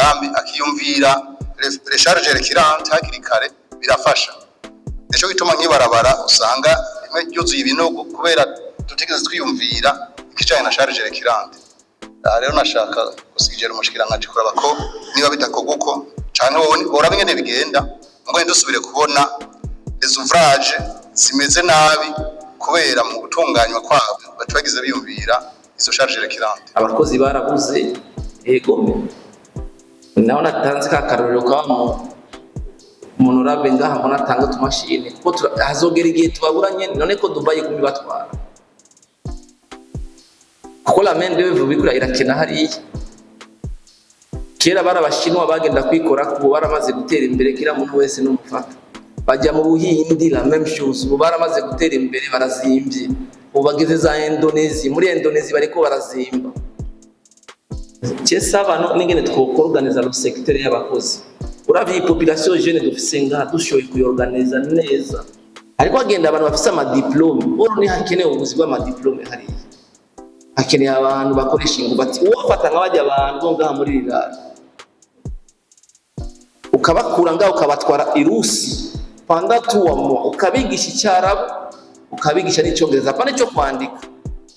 umugambi akiyumvira les charges récurrentes hakiri kare, birafasha. Nico gituma nk'ibarabara usanga rimwe ryuzuye ibinogo kubera tutigeze twiyumvira ikijanye na charge récurrente. Aha rero nashaka gusigera umushikiranganji kuraba ko niba bidakorwa uko, canke wowe woraba ingene bigenda, ngo ntidusubire kubona les ouvrages zimeze nabi kubera mu gutunganywa kwabo batabagize biyumvira izo charge récurrente. Abakozi barabuze, egome naho natanze ka karorero ka mu umuntu urabe ngaha mbona atanga utumashini, kuko hazogera igihe tubabura nyene. None ko Dubai iguma ibatwara, kuko la main d'œuvre bikura irakena hariya. Kera bari Abashinwa bagenda kwikora, ubu baramaze gutera imbere, kira muntu wese n'umufata bajya mu Buhindi, la même chose, ubu baramaze gutera imbere, barazimbye, ubu bageze za Indonesia. Muri Indonesia bariko barazimba. Cesaba no n'ingene twokorganiza le secteur y'abakozi. Uravye iyi population jeune dufise ngaha, dushoboye kuyorganiza neza, ariko hagenda abantu bafise ama diplômes. Oro ni hakenewe ubuzi bw'ama diplômes hariya, hakeneye abantu bakoresha ingufu. Ati uwafata nka bajya abantu bo ngaha muri rirara, ukabakura ngaha ukabatwara irusi pendant 3 mois, ukabigisha Icyarabu, ukabigisha n'Icyongereza, apana icyo kwandika,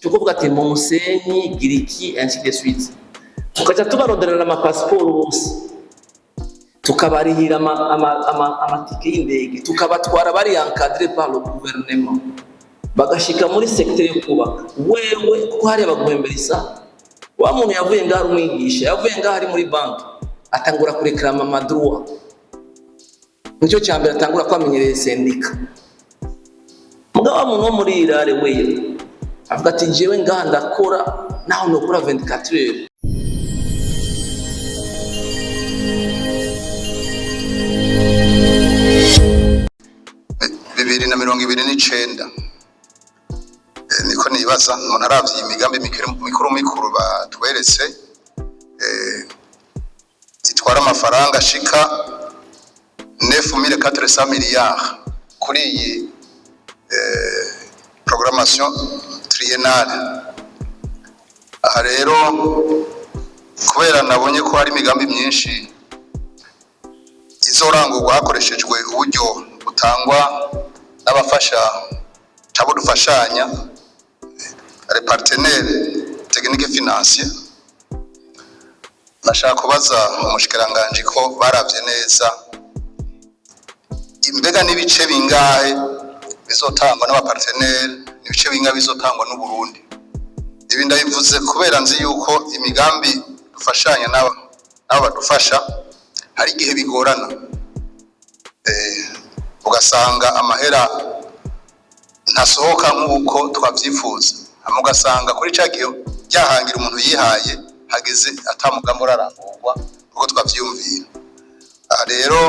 cyo kuvuga ati mu musenyi giriki, ainsi de suite, tukaca tubaronderera amapasiporo bose, tukabarihira amatike y'indege, tukabatwara bari encadré par le gouvernement, bagashika muri secteur yo kubaka. Wewe kuko hariya baguhembera isaha. Wa muntu yavuye ngaho ari umwigisha, yavuye ngaho ari muri banki, atangura kureklama ama droits. Nicyo cya mbere atangura kwamenyereye syndicat. Mugabo wa muntu wo muri irare wewe avuga ati: "Jewe ngaha ndakora naho nokora 24 heures." 2029, niko nibaza umuntu aravye imigambi mikuru mikuru mikuru batweretse, itwara amafaranga ashika 9400 milliards kuri iyi programmation triennale. Aha rero, kubera nabonye ko hari imigambi myinshi izorangurwa hakoreshejwe uburyo butangwa n'abafasha cyangwa dufashanya, les partenaires techniques financiers, nashaka kubaza umushikiranganji ko baravye neza imbega n'ibice bingahe bizotangwa n'aba partenaires, n'ibice bingahe bizotangwa n'u Burundi. Ibi ndabivuze kubera nzi yuko imigambi dufashanya n'abo badufasha hari igihe bigorana, ugasanga amahera ntasohoka nk'uko twavyifuza, hama ugasanga kuri ca gihe ryahangira umuntu yihaye hageze ata mugambi urarangurwa uko twavyiyumvira. Aha rero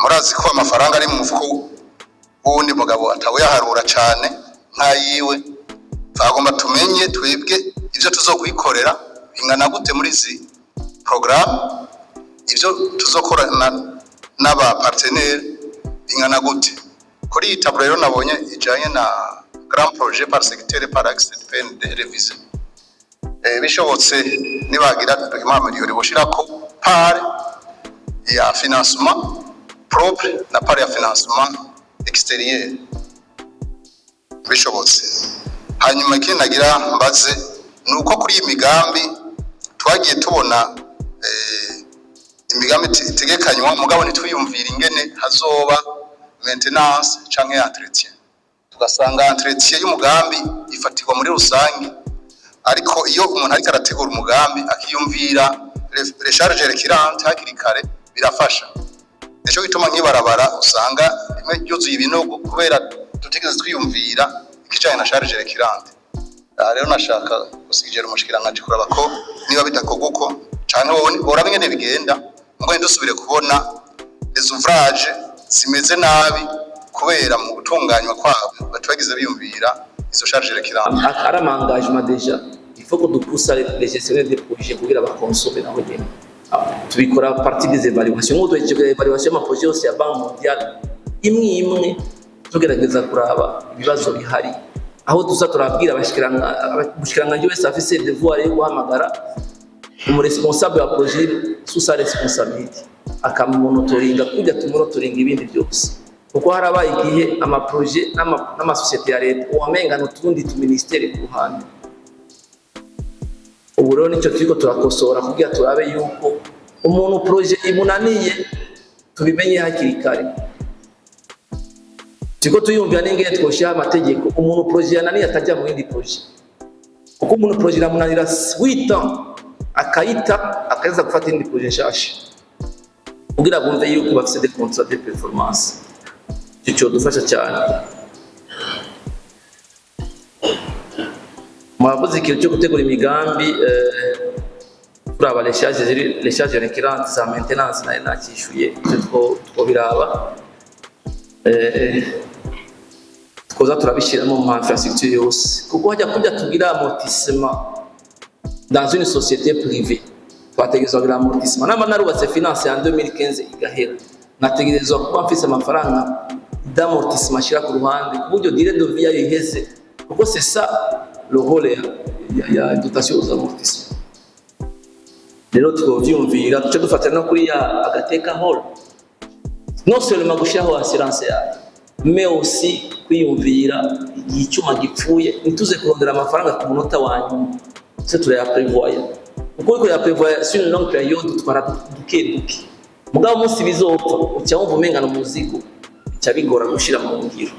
murazi ko amafaranga ari mu mufuko w'uwundi mugabo atawuyaharura cane nk'ayiwe. Twagomba tumenye twebwe ivyo tuzokwikorera bingana gute muri izi programme, ivyo tuzokorana n'aba partenaire bingana gute. Kuri iyi tableau rero nabonye ijanye na grand projet par secteur, par axe de PND révisé, bishobotse nibagira document amélioré, boshirako part ya financement propre na part ya financement extérieur, bishobotse. Hanyuma ikindi nagira mbaze ni uko kuri iyi migambi twagiye tubona imigambi itegekanywa, mugabo ntitwiyumvire ingene hazoba maintenance canke entretien. Tugasanga entretien y'umugambi ifatirwa muri rusange, ariko iyo umuntu ariko arategura umugambi akiyumvira les charges récurrentes hakiri kare, birafasha. Nico gituma nk'ibarabara usanga rimwe ryuzuye ibinogo kubera tutigeze twiyumvira ikijanye na charge récurrente. Aha rero nashaka gusigera umushikiranganji kuraba ko niba bidakorwa uko, canke wowe woraba ingene bigenda, ngo ntidusubire kubona les ouvrages zimeze nabi kubera mu gutunganywa kwabo batabagize biyumvira izo charge récurrente. Ari ama engagement déjà, il faut que dupoussa les gestionnaires des projets kugira bakonsome naho nyene. Tubikora à partir des évaluations. Nk'ubu tuhejeje évaluation y'ama projets yose ya Banque mondiale, imwe imwe, tugerageza kuraba ibibazo bihari, aho tuza turabwira umushikiranganji wese afise devoir yo guhamagara. Umu responsable wa projet sous sa responsabilité akamumonitoringa kujya tumonitoringa ibindi byose, kuko harabaye igihe ama projets n'amasosiyete ya leta uwamengana utundi tuministeri ku ruhande. Ubu rero nicyo turiko turakosora kugira turabe yuko umuntu projet imunaniye tubimenye hakiri kare. Turiko tuyumvira n'ingene twoshiraho amategeko, umuntu projet yananiye atajya mu yindi projet, kuko umuntu projet iramunanira 8 ans akayita, akaza gufata indi projet nshasha, kugira bumve yuko bafise des contrats de performance. Icyo cyodufasha cyane. Mwavuze ikintu cyo gutegura imigambi, turaba les charges ziri, les charges récurrentes za maintenance, nayo nakishuye. Icyo twobiraba, twoza turabishyiramo mu infrastructure yose, kuko hajya kujya tugira amortissement dans une société privée, twategerezwa kugira amortissement. Namba narubatse finance ya 2015 igahera, nategerezwa kuba mfise amafaranga d'amortissement ashyira ku ruhande, ku buryo durée de vie yayo iheze, kuko c'est ça le rôle ya dotation aux amortissements. Rero twovyumvira duce dufatira no kuri ya Agateka Hall, non seulement gushyiraho assurance yayo, mais aussi kwiyumvira igihe icyuma gipfuye, ntituze kurondera amafaranga ku munota wa nyuma, se turayaprevoya, kuko uriko urayaprevoya sur une longue période utwara duke duke. Mugabo umunsi bizopfa uca wumva umengana umuzigo, bica bigora gushira mu ngiro.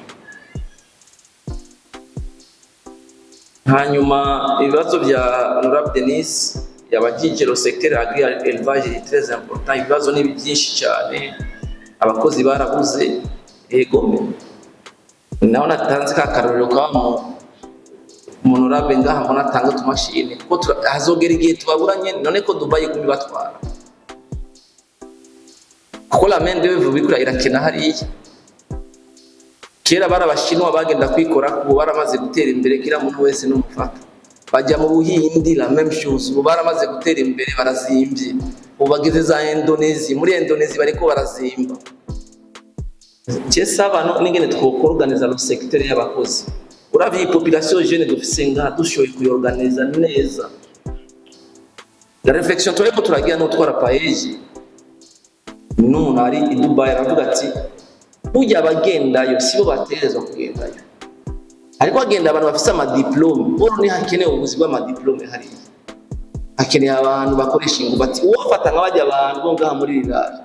Hanyuma ibibazo bya honorable Denis yabagije, le secteur agri élevage est très important. Ibibazo ni byinshi cyane, abakozi barabuze. Egome naho natanze ka karorero ka mu honorable ngaha mbona atanga utumashini, kuko hazogera igihe tubaburanye. None ko Dubai iguma ibatwara, kuko la main d'œuvre bikura irakena hariya. Kera bari Abashinwa bagenda kwikora, ubu baramaze gutera imbere, kila muntu wese n'umufata. Bajya mu Buhindi, la même chose, ubu baramaze gutera imbere, barazimbye. Ubu bageze za Indonesia, muri Indonesia bariko barazimba. Je saba no n'ingene twokorganiza le secteur y'abakozi. Uravye iyi population jeune dufise ngaha, dushoboye kuyorganiza neza, la réflexion turiko turagira n'utwara PAEEJ n'umuntu ari i Dubai aravuga ati: "Burya abagendayo sibo bategerezwa kugendayo, ariko hagenda abantu bafise ama diplômes." Boro ntihakenewe ubuzi bw'ama diplômes hariya, hakeneye abantu bakoresha ingufu. Ati uwafata nka bajya abantu bo ngaha muri rirari,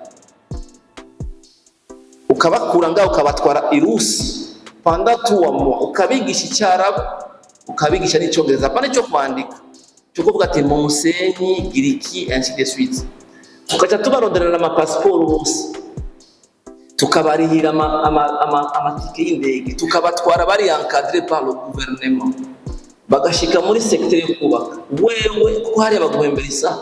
ukabakura ngaha ukabatwara irusi pendant 3 mois, ukabigisha Icyarabu, ukabigisha n'Icyongereza, apana icyo kwandika, cyo kuvuga ati mu musenyi giriki, ainsi de suite, tukaca tubaronderera amapasiporo bose, tukabarihira amatike y'indege, tukabatwara bari encadré par le gouvernement, bagashika muri secteur yo kubaka wewe, kuko hariya baguhembera isaha.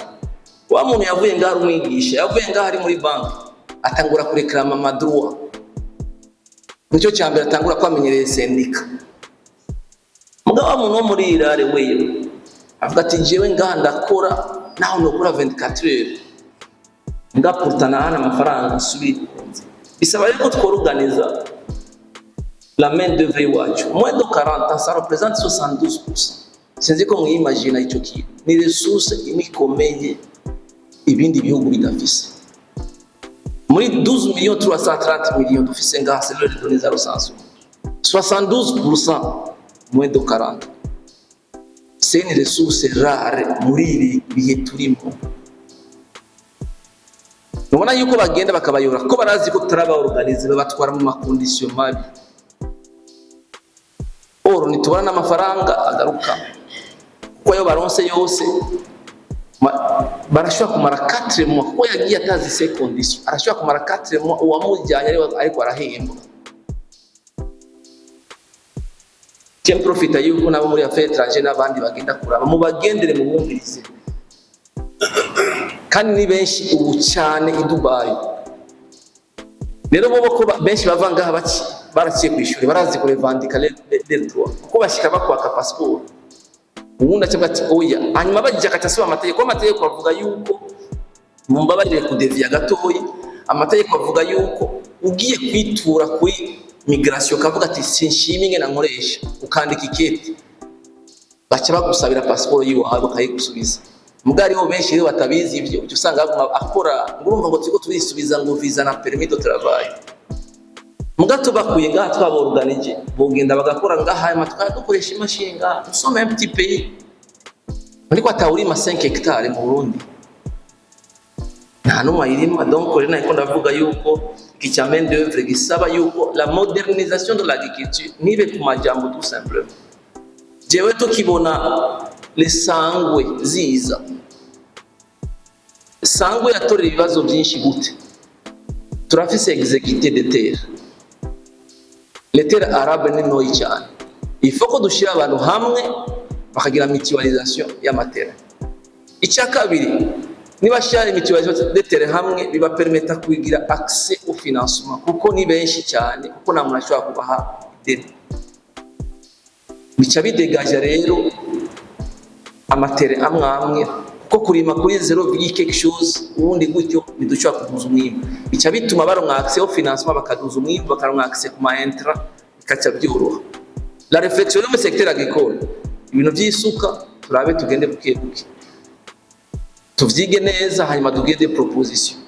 Wa muntu yavuye ngaho ari umwigisha, yavuye ngaho ari muri banki, atangura kureklama ama droits. Nicyo cya mbere atangura kwamenyereye syndicat. Mugabo wa muntu wo muri irare wewe avuga ati: "Jewe ngaha ndakora, naho nokora 24 heures ngapurta nahana amafaranga nsubire kunze." Bisaba rero ko tworganiza la main d'œuvre iwacu. Moins de 40 ans, ça représente 72%. Sinzi ko mwiyimagina icyo kintu, ni ressource imwe ikomeye ibindi bihugu bidafise. Muri 12 millions 330 millions dufise ngaha, selon les données za recensement, 72% moins de 40, c'est une ressource rare muri ibi bihe turimo. Nubona yuko bagenda bakabayora ko barazi ko tutarabaorganize, babatwara mu ma conditions mabi. Or ntitubona n'amafaranga agaruka, kuko ayo baronse yose barashobora kumara 4 mois, kuko yagiye atazi ses conditions, arashobora kumara 4 mois uwamujyanye ariko arahembwa. Je profita yuko nabo muri affaires étrangères n'abandi bagenda kuraba, mubagendere, mubumvirize, kandi ni benshi ubu cyane i Dubai. Rero bo ko benshi bava ngaha baraciye ku ishuri, barazi kurevandika les droits, kuko bashika bakwaka passeport, ubundi acavuga ati: "Oya." Hanyuma bagiye agaca asoma amategeko. Amategeko avuga yuko, mumbabarire kudeviya gatoyi, amategeko avuga yuko ugiye kwitura kuri migration ukavuga ati: "Sinshima ingene nkoresha," ukandika ikete, baca bagusabira pasiporo yiwawe bakayigusubiza. Muga hariho benshi rero batabizi ivyo, uca usanga aguma akora ngo urumva ngo turiko turisubiza ngo visa na permis de travail. Muga tubakuye ngaha, twaborganije, bogenda bagakora ngaha, hanyuma tukaba dukoresha imashini ngaha. Nous sommes un petit pays, ariko atawurima 5 hectares mu Burundi, nta n'umwe ayirima. Donc rero nariko ndavuga yuko iki cya main d'œuvre gisaba yuko la modernisation de l'agriculture ntibe ku majambo tout simplement. Jewe tukibona lesangwe ziza, sangwe yatorera ibibazo byinshi gute? Turafise exiguïté de terre, les terres arables ni ntoyi cyane. Il faut ko dushyira abantu hamwe bakagira mutualisation y'ama terres. Icya kabiri, niba shyira mutualisation de terre hamwe, bibapermeta kugira accès au financement, kuko ni benshi cyane, kuko nta muntu ashobora kubaha ideni. Bica bidegaja rero ama terres amwe amwe, kuko kurima kuri zéro virgule quelque chose ubundi gutyo ntidushobora kuduza umwimbu. Bica bituma baronka accès au financement, bakaduza umwimbu, bakaronka accès ku ma intrants, bikaca byoroha. La réflexion yo mu secteur agricole, ibintu by'isuka, turabe tugende buke buke, tuvyige neza, hanyuma tugende proposition.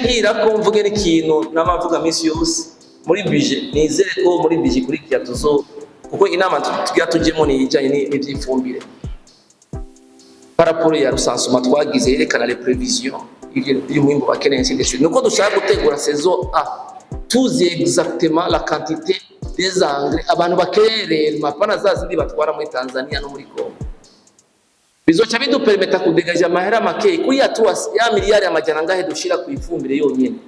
Ngira ko mvuge n'ikintu n'amavuga minsi yose muri budget. Nizere ko muri budget ikurikira tuzo, kuko inama tugira tujyemo ni ijyanye n'iby'ifumbire par rapport ya recensement twagize yerekana les prévisions y'umwimbu bakeneye, ainsi de suite. Nuko dushaka gutegura saison A tuzi exactement la quantité des engrais abantu bakeneye réellement, pana za zindi batwara muri Tanzania no muri Congo. Bizoca bidupermeta kudegaja amahera makeyi kuri ya tuwa ya miliyari amajana angahe dushira ku ifumbire yonyene,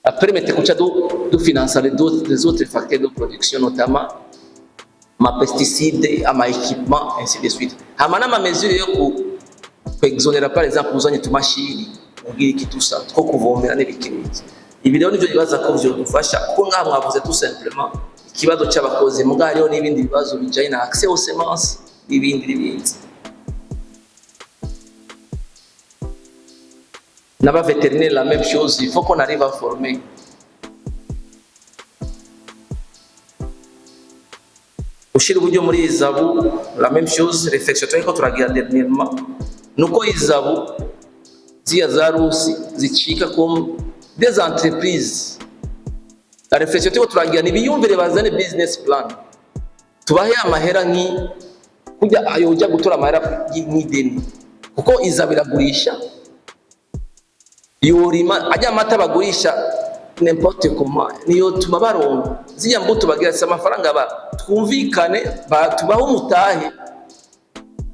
apermete kuca du finança les autres facteurs de production, notamment ma pesticides, ama équipement, ainsi de suite. Hama n'ama mesure yo ku exonéra, par exemple uzanye tumashini ubwira iki tusa two kuvomera n'ibiki n'ibiki. Ibi rero nivyo bibaza ko vyodufasha, kuko ngaha mwavuze tout simplement ikibazo c'abakozi, muga hariho n'ibindi bibazo bijanye na accès aux semences n'ibindi n'ibindi. N'aba vétérinaire, la même chose, il faut qu'on arrive à former. Ushyira uburyo muri ISABU, la même chose. Réflexion turiko turagira dernièrement nuko ISABU ziya za rusi zicika comme des entreprises. La réflexion turiko turagira ni biyumvire bazane business plan, tubahe amahera nki kujya ayo ujya gutora amahera nk'ideni, kuko ISABU iragurisha, yorima ajya amata bagurisha n'importe comment, niyo tuma baronka ziriya mbuto bagira si amafaranga. Ba twumvikane, tubahe umutahe,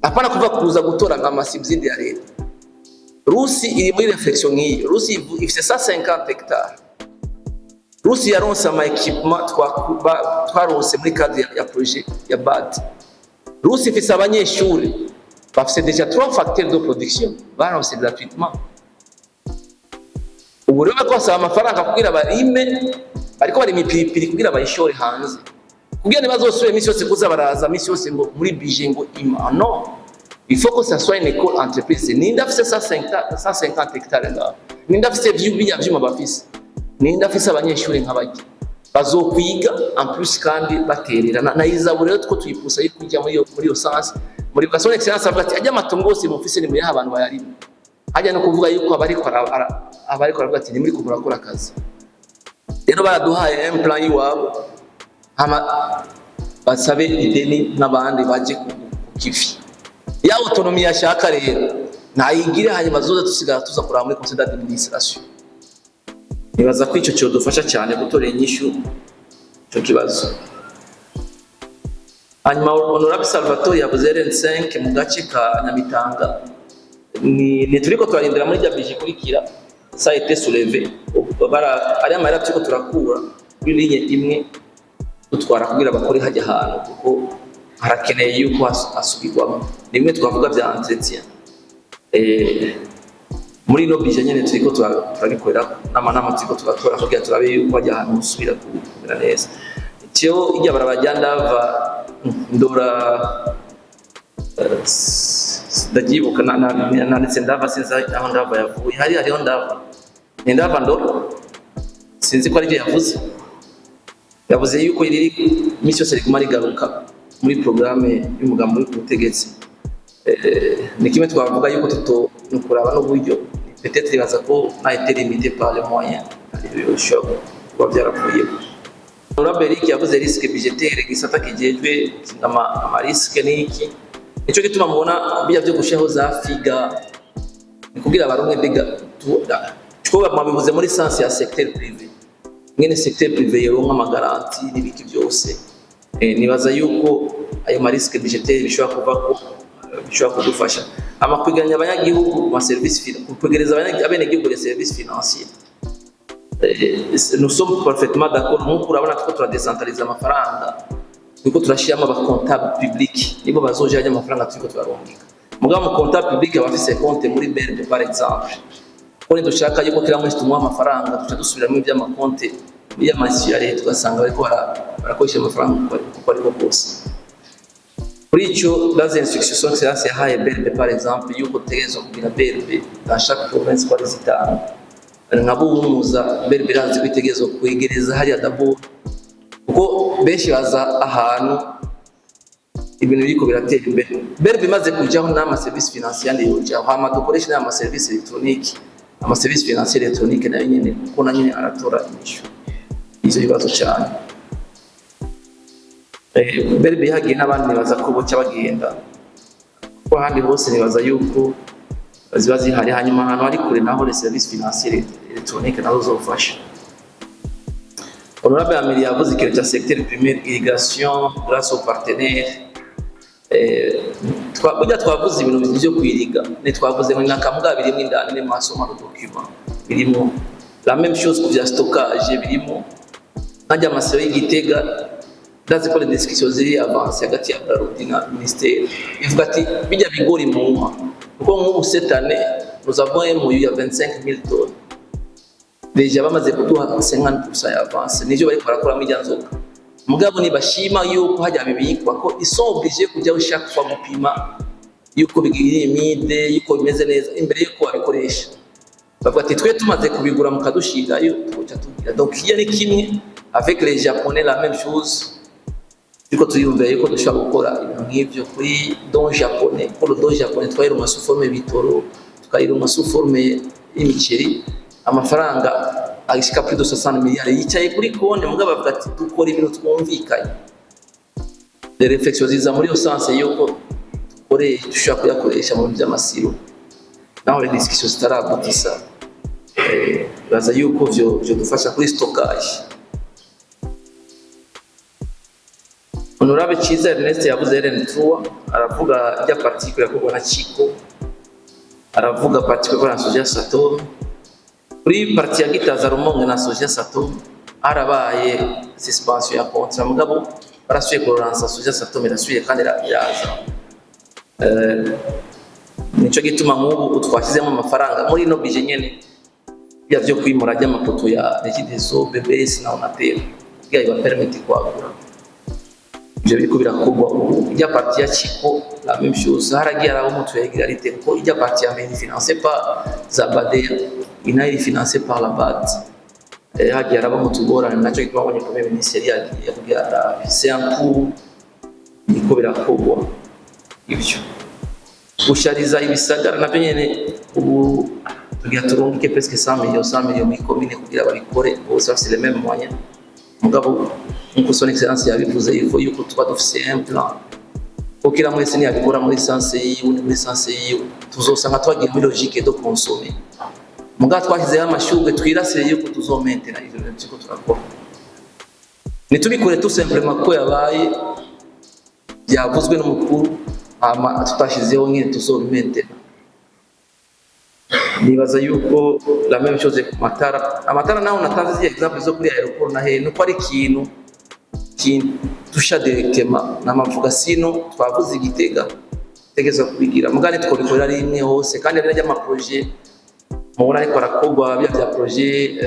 apana kuva kuza gutora ama subsides ya leta. Rusi iri muri réflexion nk'iyo. Rusi ifise 150 hectares. Rusi yaronse ama équipement twaronse muri cadre ya projet ya BAD. Rusi ifise abanyeshuri bafise déjà trois facteurs de production baronse gratuitement. Ubu rero bariko basaba amafaranga kugira barime, bariko barima ipiripiri kugira bayishore hanze, kugira ntibazosubire iminsi yose kuza baraza iminsi yose ngo muri budget ngo ima. Non, il faut que ça soit une école entreprise. Ninde afise 150 150 hectares ngaho? Ninde afise biriya vyuma bafise? Ninde afise abanyeshuri nk'abajya bazokwiga en plus kandi baterera na ISABU? Rero two tuyipusa yo kujya muri iyo sens. Muri son excellence avuga ati ajya amatongo yose mufise ni muyaha abantu bayarima. Hajya no kuvuga yuko abariko aravuga ati nimuri murakora akazi. Rero baraduhaye un plan y'iwabo, hama basabe ideni n'abandi baje ku kivi ya autonomie yashaka. Rero ntayigire, hanyuma zoza dusigara tuza kuraba muri conseil d'administration. Nibaza ko ico cyodufasha cyane gutorera inyishu ico kibazo. Hanyuma honorable Salvatore yavuze RN5 mu gace ka Nyamitanga. Ni turiko turarindira muri rya budget ikurikira. Ça a été soulevé, bara ari amahera turiko turakura kuri ligne imwe dutwara kugira bakore hajya ahantu, kuko harakeneye yuko hasubirwamo. Ni bimwe twavuga bya entretien. Muri ino budget nyene turiko turabikorera n'amanama, turiko turatora kugira turabe yuko hajya ahantu hosubira kumera neza. Cyo ijya barabara rya Ndava Ndora, ndabyibuka nanditse Ndava, sinzi aho Ndava yavuye. Hariho Ndava, ni Ndava Ndora, sinzi ko aribyo yavuze. Yavuze yuko riri iminsi yose riguma rigaruka muri porogaramu y'umugambi uri ku butegetsi. Ni kimwe twavuga yuko tuto ni kuraba n'uburyo, peut-être ibaza ko n'a été limité par les moyens, bishobora kuba byaravuyeho. Honorable Eric yavuze risque budgétaire, gisata kijejwe ama risque n'iki. Nico gituma mubona bijya byo gushaho za FIGA, ni kugira baronke mbega two mwabivuze muri sens ya secteur privé, mwene secteur privé yoronka ama garanties n'ibiki byose. Nibaza yuko ayo ma risque budgétaire bishobora kuva ko bishobora kudufasha ama kwiganya abanyagihugu mu ma service, kwegereza abenegihugu les services financiers. Nous sommes parfaitement d'accord. Nk'uko urabona tuko turadecentraliza amafaranga, turiko turashiramo aba comptable public, nibo bazoja ajya amafaranga turiko turarungika. Mugabo mu comptable public aba afise compte muri BRB par exemple, ko nidushaka yuko kila mwezi tumuha amafaranga, tuca dusubiramo iby'amakonte y'amasi ya leta, ugasanga bariko barakoresha amafaranga uko ariko kose. Kuri icyo, dans instruction Son Excellence yahaye BRB par exemple, yuko dutegerezwa kugira BRB dans chaque province ko ari zitanu, nka Buhumuza, BRB irazi ko itegerezwa kwegereza hariya d'abord, kuko benshi baza ahantu ibintu biriko biratera imbere. BRB imaze kujaho n'ama service financier yandi yojaho, hama dukoreshe n'ama service électronique, ama service financier électronique nayo nyene, kuko na nyene aratora inyishu ivyo bibazo cyane. BRB hagiye n'abandi, nibaza ko boca bagenda, kuko ahandi hose nibaza yuko ziba zihari. Hanyuma ahantu hari kure naho les services financiers électroniques nazo zofasha. Honorable Amélie yavuze ikintu cya secteur primaire, irrigation grâce aux partenaires. Burya twavuze ibintu byo kwiriga, ntitwavuze ngo nakamuga birimo indani, ni masoma no document birimo. La même chose ku bya stockage birimo, nkajya amasiro y'Igitega, ndazi ko les discussions ziri avancées hagati ya Brarudi na ministère, ivuga ati bijya bigori muma, kuko nk'ubu cette année nous avons un MOU ya 25 000 tonnes, déjà bamaze kuduha 50% ya avance, nivyo bariko barakoramo ijya nzoga. Mugabo nibashima yuko hajya bibikwa, ko ils sont obligés kujyaho chaque fois gupima yuko bigira imide, yuko bimeze neza imbere yuko babikoresha. Bavuga ati twe tumaze kubigura mukadushirayo, tuca tugira. Donc iyo ni kimwe. Avec les Japonais, la même chose, ariko turiyumvira yuko dushobora gukora ibintu nk'ivyo kuri don japonais, kuko le don japonais twayironka sous forme bitoro, tukayironka sous forme y'imiceri, amafaranga ashika plus de 60 miliyari yicaye kuri konti. Mugabo bavuga ati dukora ibintu twumvikanye. Les réflexions ziza muri iyo sens yuko dukore, dushobora kuyakoresha mu bintu by'ama silos, naho les discussions zitarabutisa. Baza yuko vyo dufasha kuri stockage. Honorable Chiza Ernest yavuze RN3, aravuga rya particule yakorwa na Chico, aravuga particule yakorwa na Soja Satom. Kuri partie ya Gitaza, Rumonge na Soja Satom harabaye suspension ya contrat, mugabo barasubiye kuransa Soja Satom, irasubiye kandi iraza. Nico gituma nk'ubu twashyizemo amafaranga muri ino budget nyene bya byo kwimura ry'amapoto ya Regideso, BBS na Onatel, kugira iba permettre kwagura. Ivyo biriko birakorwa ubu. Ijya partie ya Chico, la même chose, haragiye haraho mutu irrégularité, kuko ijya partie ya mbere financée par za BADEA, inayo iri financée par la BAD. Hagiye harabamo utugorane, nacyo gituma abonye premier ministre yari yagiye kugira arabe. C'est en cours, biriko birakorwa. Ivyo gushariza ibisagara navyo nyene, ubu tugira turungike presque 100 millions, 100 millions muri commune kugira babikore bose bafise les mêmes moyens. Mugabo nkuko Son Excellence yabivuze, il faut yuko tuba dufise un plan, kuko kila mwese ntiyabikora muri sens yiwe, muri sens yiwe tuzosanga twagiye muri logique de consommer. Mugabo twashyizeho amashurwe, twirasire yuko tuzomentena ivyo bintu turiko turakora, ntitubikore tout simplement ko yabaye byavuzwe n'umukuru, hama tutashyizeho nyine tuzobimentena. Nibaza yuko la même chose ku matara. Amatara naho natanze ziriya exemple zo kuri aéroport na hehe, nuko ari ikintu kintusha directement namavuga. Sino twavuze Igitega tegeza kubigira, mugane twobikorera rimwe hose. Kandi hari n'ama projet mubona ariko arakorwa, bya bya projet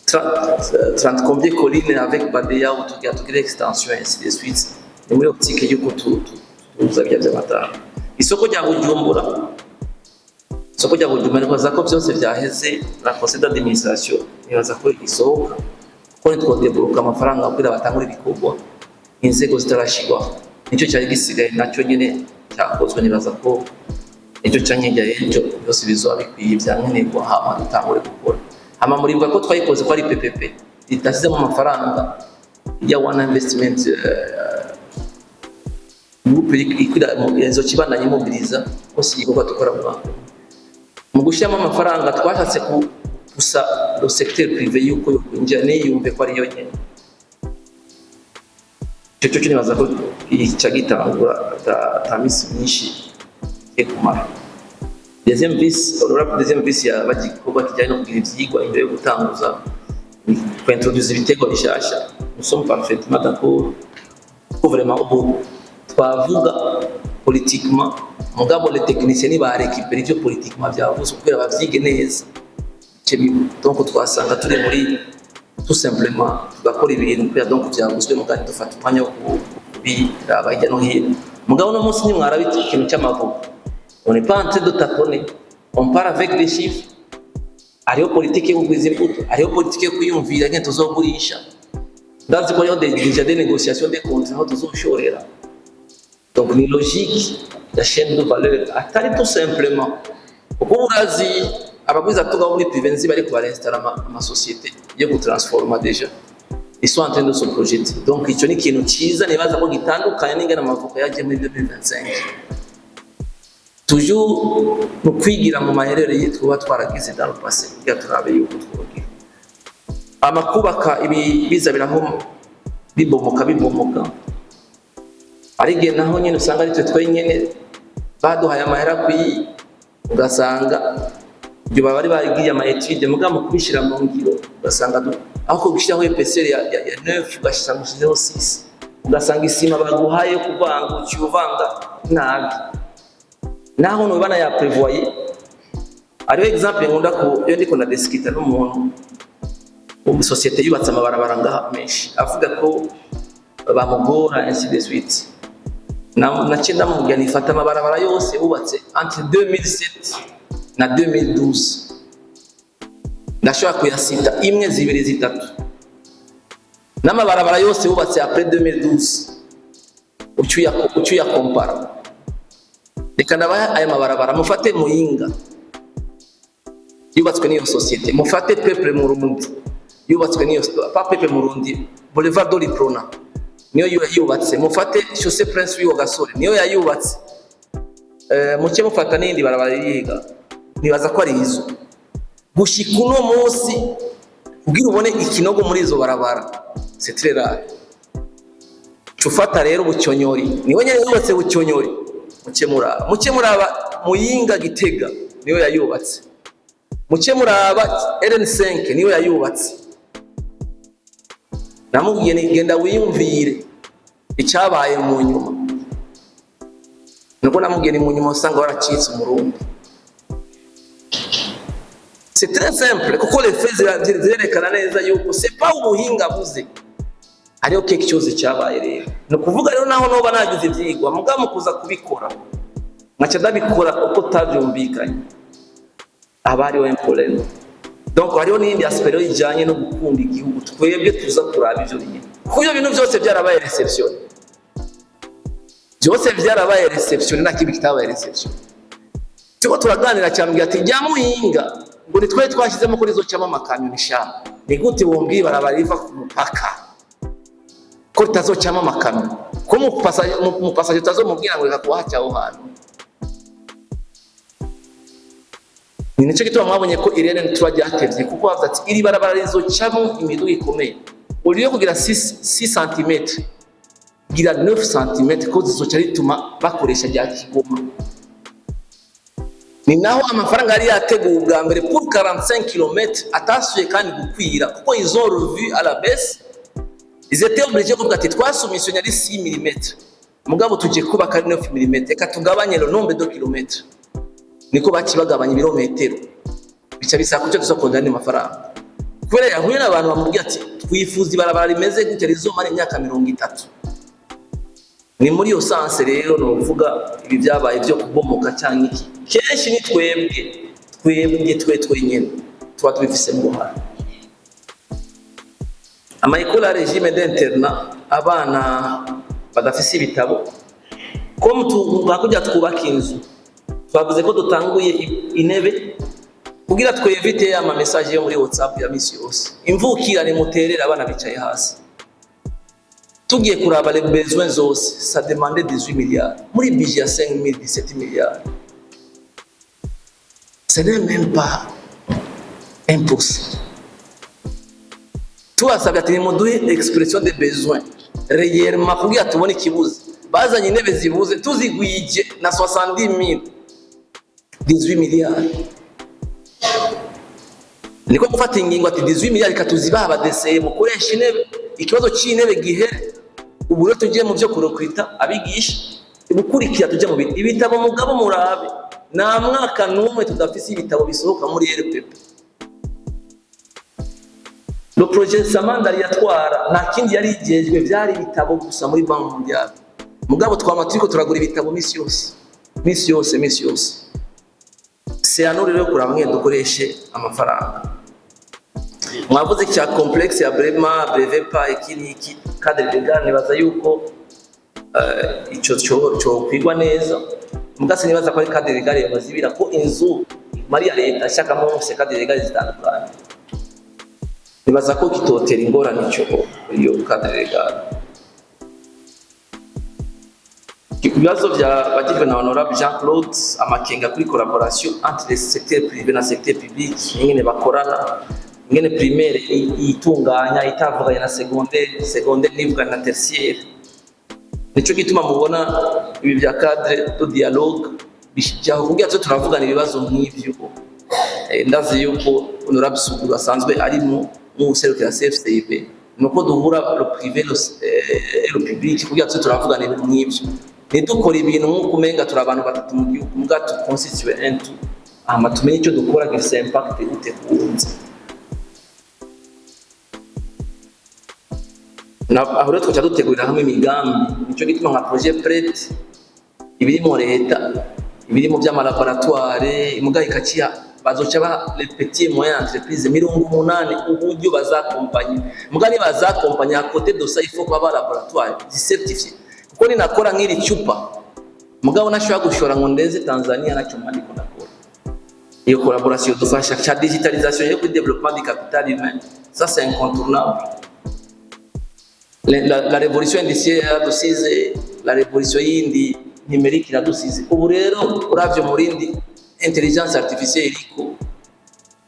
30 combien collines avec Badea, où tugira tugira extension, ainsi de suite. Ni muri optique yuko tuza bya by'amatara. Isoko rya Bujumbura, isoko rya Bujumbura, nibaza ko byose byaheze na conseil d'administration, nibaza ko isohoka, kuko nitwodebloka amafaranga kugira batangure ibikorwa inzego zitarashirwaho, nicyo cyari gisigaye nacyo nyine. cyakozwe. Nibaza ko ejo canke hirya y'ejo byose bizoba bikwiye ivyankenerwa, hama dutangure gukora. Hama muribuka ko twayikoze ko ari PPP idashyizemo amafaranga ya One Investment Group ikwira izoca ibandanya immobiliza ko si igikorwa dukora mu mwaka. Mu gushyiramo amafaranga twashatse gusa le secteur privé yuko yokwinjira niyumve ko ariyo nyene. Ico cyo nibaza ko ica gitangura ata misi myinshi igiye kumara. Deuxième vice, honorable deuxième vice, yaba igikorwa kijyanye no kugira ivyigwa imbere yo gutanguza kuintroduire ibiterwa bishasha. Nous sommes parfaitement d'accord ko vraiment ubu twavuga politiquement, mugabo les techniciens nibarécupéra ivyo politiquement vyavuzwe kubera bavyige neza. Donc twasanga turi muri tout simplement tugakora ibintu kubera donc vyavuzwe, mugabo dufata umwanya wo kubiraba hirya no hino. Mugabo uno munsi nimwaraba ikintu cy'amavuko, on n'est pas en train de tâtonner, on part avec des chiffres. Hariho politiki yo kugwiza imbuto, hariho politiki yo kwiyumvira ngene tuzogurisha. Ndazi ko hariho déjà des négociations, des contrats aho tuzoshorera. Donc ni logique ya chaîne de valeur, atari tout simplement kuko urazi abagwiza tunga bo muri privé nzi bariko barinstalla amasociété yo gutransforma. Déjà ils sont en train de se projeter. Donc icyo ni ikintu cyiza nibaza ko gitandukanye n'ingene amavoka yagiye muri 2025, toujours mu kwigira mu maherere tuba twaragize dans le passé kugira turabe yuko twogira amakubaka ibi biza biraho bibomoka bibomoka. Ari igihe naho nyine usanga ari twe twenyine baduhaye amahera akwiye, ugasanga ibyo baba bari barigiye ama études, mugabo mu kubishyira mu ngiro ugasanga aho gushyiraho épaisseur ya 9 ugashyira ushyizeho 6, ugasanga isima baguhaye yo kuvanga uciye uvanga nabi naho nubana ya prévoyer. Hariho exemple nkunda ko iyo ndiko ndadiscuta n'umuntu ubu société yubatse amabarabara ngaha menshi, avuga ko bamugora, ainsi de suite. Naciye ndamubwira nifata amabarabara yose bubatse entre 2007 na 2012, ndashobora kuyasita imwe, zibiri, zitatu, n'amabarabara yose bubatse après 2012 ucuyakompara. Reka ndabaha aya mabarabara: mufate Muyinga yubatswe n'iyo société, mufate Peuple Murundi yubatswe n'iyo, pas Peuple Murundi, Boulevard de l'Uprona niyo yubatse, mufate Chaussée Prince Louis Gasore niyo yayubatse, muce mufata n'iyindi barabara yiga, nibaza ko ari izo. Gushika uno munsi kugira ubone ikinogo muri izo barabara, c'est très rare. Cufata rero Bucyonyori, niwe nyene yubatse Bucyonyori. Muce muraba, muce muraba Muyinga Gitega niyo yayubatse, muce muraba RN5 niyo yayubatse. Namubwiye ni genda wiyumvire icyabaye mu nyuma. Nuko namubwiye ni mu nyuma usanga waracitse umurundi. C'est très simple kuko les faits zirerekana neza yuko c'est pas ubuhinga buze, hariho quelque chose cyabaye. Rero ni ukuvuga rero naho noba nagize ivyigwa, mugabo mu kuza kubikora nkaca ndabikora uko tavyumvikanye, haba hariho un problème. Donc hariho n'iyindi aspect rero ijanye no gukunda igihugu. Twebwe tuza kuraba ivyo bintu kuko ivyo bintu byose byarabaye réception, byose byarabaye réception, nta kibi kitabaye réception. Turiko turaganira cyane ati jya Muyinga ngo ni twe twashyizemo ko rizocamo amakamyo. Nisha ni gute wombwiye ibarabara riva ku mupaka ko ritazocamo amakamyo, ko mu passager utazomubwira ngo reka kuhaca aho hantu? Ni nicyo gituma mwabonye ko irene tuba ryatevye, kuko bavuze ati iri barabara rizocamo imiduga ikomeye, uriyo kugira 6 cm gira 9 cm ko zizoca rituma bakoresha rya Kigoma. Ni naho amafaranga yari yateguwe ubwa mbere pour 45 km atasuye kandi gukwira, kuko ils ont revu à la baisse. Ils étaient obligés kuvuga ati twasoumissionné ari 6 mm, mugabo tugiye kubaka ari 9 mm, reka tugabanye le nombre de kilomètres. Niko bakibagabanya ibirometero, bica bisaba kucyo tuzokongera andi mafaranga kubera yahuye n'abantu bamubwira ati twifuza ibarabara rimeze gutya rizomara imyaka 30. Ni muri iyo sens rero novuga ibi byabaye byo kubomoka cyangwa iki, kenshi ni twebwe twe twenyine tuba tubifisemo uruhare. Ama écoles régime d'internat, abana badafise ibitabo. Ko hakurya twubaka inzu, twavuze ko dutanguye intebe kugira twevite ama message yo muri WhatsApp ya misi yose. Imvukira muterere abana bicaye hasi. Tugiye kuraba les besoins zose, ça demandait 18 milliards muri budget ya 5017 milliards. Ce n'est même pas 1%. Tubasabye ati: "Nimuduhe expression de besoin réellement kugira tubone ikibuze." Bazanye intebe zibuze, tuzigwije na 70 000, 18 milliards. Niko gufata ingingo ati: "18 milliards katuzibaha abadeseye, mukoresha intebe, ikibazo cy'intebe gihere." Ubu rero tugiye mu byo kurecruta abigisha, gukurikira tujye mu ibitabo. Mugabo murabe, nta mwaka n'umwe tudafise ibitabo bisohoka muri RPP. Le projet Samandari yatwara nta kindi yari igejwe, byari ibitabo gusa muri Banque mondiale. Mugabo twama turiko turagura ibitabo misi yose, misi yose, misi yose. C'est à nous rero kuraba mwe dukoreshe amafaranga. Mwavuze cya complexe ya Brema Brevepa, iki n'iki, cadre légal. Nibaza yuko ico cyo kwigwa neza. Mugase nibaza ko ari cadre légal yabazibira ko inzu mari ya leta ashakamo mufise cadre légal zitandukanye. Nibaza ko kitotera ingorane ico, iyo cadre légal. Ibibazo byabagijwe na honorable Jean Claude, amakenga kuri collaboration entre les secteurs privé na secteur public, ingene bakorana, ingene primaire itunganya itavuganye na secondaire, secondaire nivuganye na tertiaire. Nico gituma mubona ibi bya cadre de dialogue bijyaho kugira tuze turavugana ibibazo nk'ivyo. Ndazi yuko honorable Suguru asanzwe arimo nk'uwuserukira CFCIB, nuko duhura le privé et le public kugira tuze turavugana ibintu nk'ivyo. Ntidukore ibintu nk'uko umenga turi abantu batatu mu gihugu, mbwa tuconstitue un tout, hama tumenye icyo dukora gifise impact gute kuwundi. Aho rero twaca dutegurira hamwe imigambi. Nico gituma nka projet PRET ibirimo leta, ibirimo by'amalaboratoire, imuga ikaciya bazoca ba les petits et moyens entreprises 80 uburyo bazakompanye. Muga nibazakompanye, à côté de ça il faut kuba ba laboratoire zicertifié, kuko ninakora nk'iri cupa mugabo nashobora gushora ngo ndeze Tanzania, nacyo mwandiko ndakora. Iyo collaboration dufasha cha digitalisation yo kuri développement du capital humain, ça c'est incontournable. La révolution industrielle yaradusize, la révolution yindi numérique iradusize. Ubu rero uravye mu rindi intelligence artificielle iriko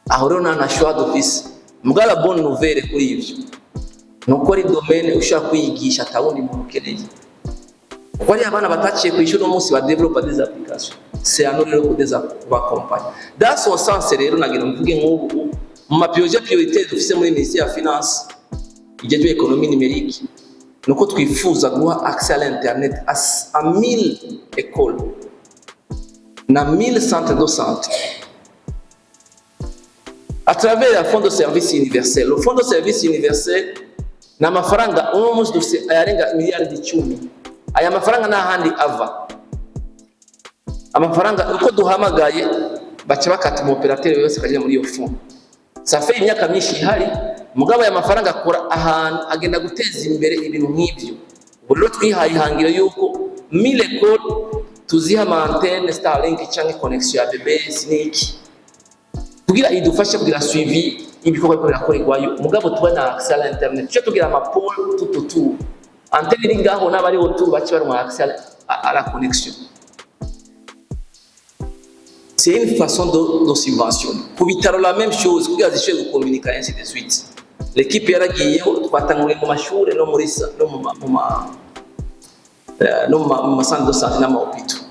aho, rero nta na choix dufise. Muga la bonne nouvelle kuri ivyo nuko ari domaine ushobora kwiyigisha atawundi muntu ukeneye, kuko ari abana bataciye ku ishuri uno munsi ba développe des applications. C'est à nous rero kudeza kubakompanya dans son sens. Rero nagira mvuge nk'ubu mu ma projets prioritaires dufise muri ministère ya finance ijejwe économie numérique, nuko twifuza guha accès à l'internet à 1000 écoles na 1000 centres de santé à travers la fonds de service universel. Le fonds de service universel ni amafaranga, uno munsi dufise ayarenga miliyaridi 10. Aya mafaranga nta handi ava. Amafaranga uko duhamagaye baca bakata umu opérateur wese akajya muri iyo fonds. Ça fait imyaka myinshi ihari, mugabo aya mafaranga akora ahantu agenda guteza imbere ibintu nk'ibyo. Ubu rero twihaye ihangiro yuko 1000 écoles tuziha ama antenne Starlink cyangwa connexion ya BBS n'iki, kugira idufashe kugira suivi ibikorwa biriko birakorerwayo. Mugabo tuba na accès à l'internet, tuce tugira ama pôles tout autour, antenne iri ngaho n'abari autour bace baronka accès à la connexion. C'est une façon de subventionner. Ku bitaro la même chose, kugira zishobore gukominika, ainsi de suite. L'équipe yaragiyeho, twatanguriye mu mashuri no muri no mu ma, mu ma no mu ma centre de santé n'ama hôpitaux.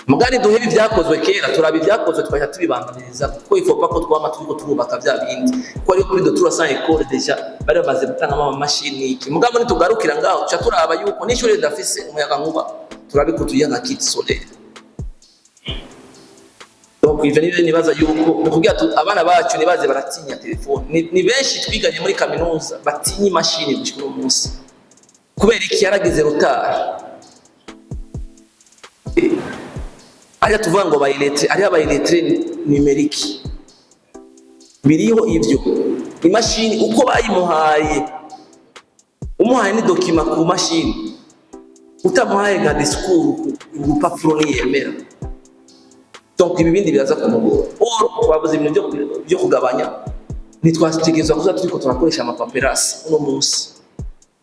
Mugani duhebe ibyakozwe kera, turaba ibyakozwe tukajya tubibandaniriza, kuko il faut pas ko twama turiko turubaka bya bindi, kuko ari kuri de 300 écoles déjà bari bamaze gutangamo amamashini iki. Mugabo nitugarukira ngaho, tuca turaba yuko n'ishuri ridafise umuyaga nkuba, turabe ko tuyiha nka kit solaire. Donc ivyo nivyo nibaza yuko ni ukugira abana bacu nibaze baratinya telefone. Ni benshi twiganye muri kaminuza batinya imashini gushika uno munsi. Kubera iki? Yaragize retard. Ariya tuvuga ngo ba illettrés, ariya ba illettrés numérique biriho ivyo. Imashini uko bayimuhaye, umuhaye ni document ku mashini. Utamuhaye nka discours ku rupapuro ntiyemera. Donc ibi bindi biraza kumugora. Or twavuze ibintu byo kugabanya, ntitwategerezwa kuza turiko turakoresha ama paperasses uno munsi.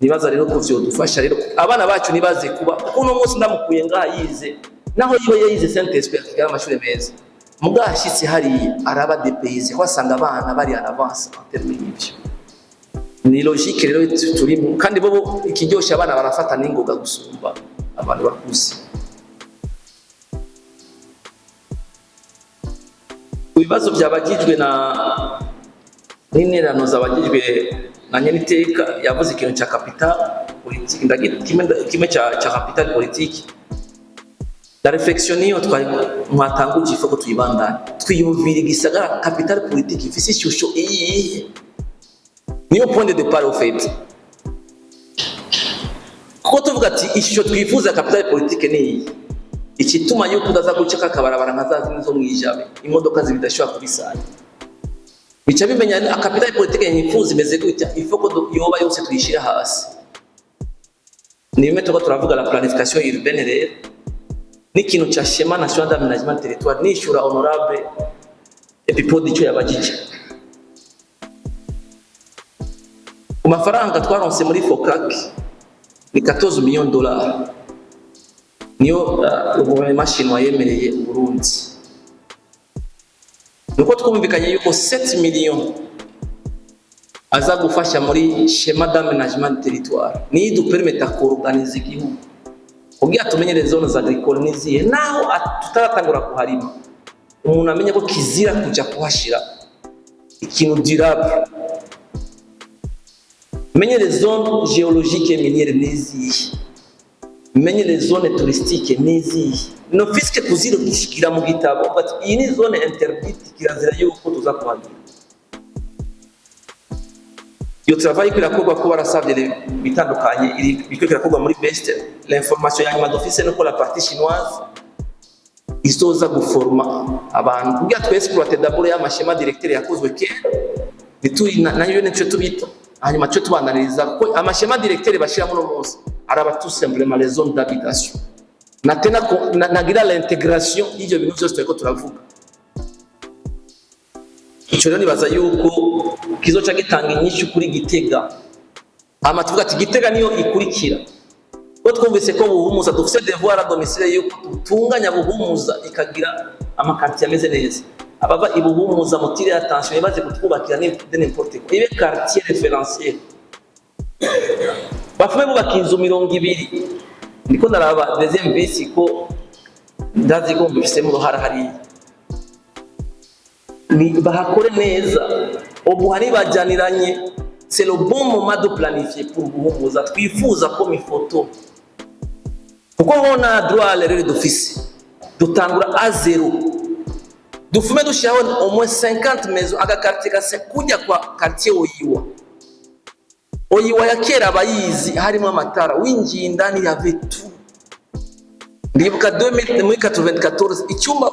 Nibaza rero ko vyodufasha rero abana bacu nibaze kuba, kuko uno munsi ndamukuye ngaha yize, naho yiwe yayize Saint Esprit akiga amashuri meza, mugabo ashitse hariya araba dépaysé, ko asanga abana bari en avance en terme y'ivyo. Ni logique rero turimo, kandi bo ikiryoshe abana barafata n'ingoga gusumba abantu bakuze. Ibibazo byabagijwe na n'intererano zabagijwe na nyeniteka, yavuze ikintu cya capital politique, ndagira kimwe cya capital politique. La réflexion niyo twari mwatanguje, ifo ko tuyibandanya, twiyumvira igisagara capital politique ifise ishusho iyihe. Niyo point de départ au fait, kuko tuvuga ati ishusho twifuza ya capital politique ni iyi, ikituma yuko udaza guca kakabarabara nka za zindi zo mwijabe, imodoka zibidashobora kubisanya, bica bimenya capital politique yifuza imeze gutya. Ifo ko yoba yose tuyishira hasi. Ni bimwe tuko turavuga, la planification urbaine rero n'ikintu cya schéma national d'aménagement du territoire. Nishura honorable Epipode icyo yabagije ku mafaranga twaronse muri FOCAC, ni 14 millions de dollars, niyo gouvernement chinois yemereye Burundi. Nuko twumvikanye yuko 7 millions aza gufasha muri schéma d'aménagement du territoire, niyo idupermeta kuorganiza igihugu kugira tumenye les zones agricoles nizihe, naho tutaratangura kuharima, umuntu amenye ko kizira kuja kuhashira ikintu durable, menye les zones géologiques et minières nizihe, menye les zones touristiques nizihe, no fiske kuzira gishikira mu gitabo, but iyi ni zone interdite, kirazira yuko tuza kuhagira. Iyo travail iko irakorwa, ko barasavye bitandukanye, biriko birakorwa muri best. L'information ya nyuma dufise nuko la partie chinoise izoza guforma abantu kugira twe exploiter d'abord ya ma schéma directeur yakozwe kera, nituri nayo nico tubita, hanyuma cyo tubandaniriza, ko ama schéma directeur bashiramo no munsi araba tout simplement les zones d'habitation na tena nagira l'intégration y'ivyo bintu byose turiko turavuga. Ico rero nibaza yuko kizoca gitanga inyishu kuri Gitega. Hama tuvuga ati Gitega niyo ikurikira, ko twumvise ko Buhumuza dufise devoir à domicile yuko tutunganya Buhumuza ikagira ama quartier ameze neza. Abava i Buhumuza, mutire attention, ibaze kutwubakira de n'importe quoi, ibe quartier référentiel, bafume bubaka inzu 20. Ndiko ndaraba deuxième vice, ko ndazi ko mbifisemo uruhara hariya, ni bahakore neza. Ubu hari bajyaniranye, c'est le bon moment de planifier pour Buhumuza. Twifuza ko ifoto, kuko hona droit à l'erreur dufise, dutangura à zéro, dufume dushyiraho au moins 50 maisons, aga quartier kase kujya kwa quartier Oyiwa. Oyiwa ya kera abayizi, harimo amatara, winjiye indani y'avait tout. Ndibuka 2000, muri 94, icyumba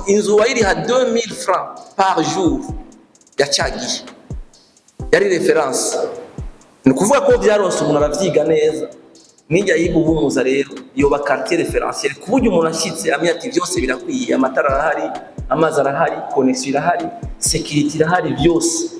inzu wayiriha 2000 francs par jour yacagiye, yari référence. Ni ukuvuga ko byaronse umuntu aravyiga neza. Nijya yibuhumuza rero yoba quartier référentiel, ku buryo umuntu ashyitse amenya ati byose birakwiye, amatara arahari, amazi arahari, connexion irahari, sécurité irahari, byose.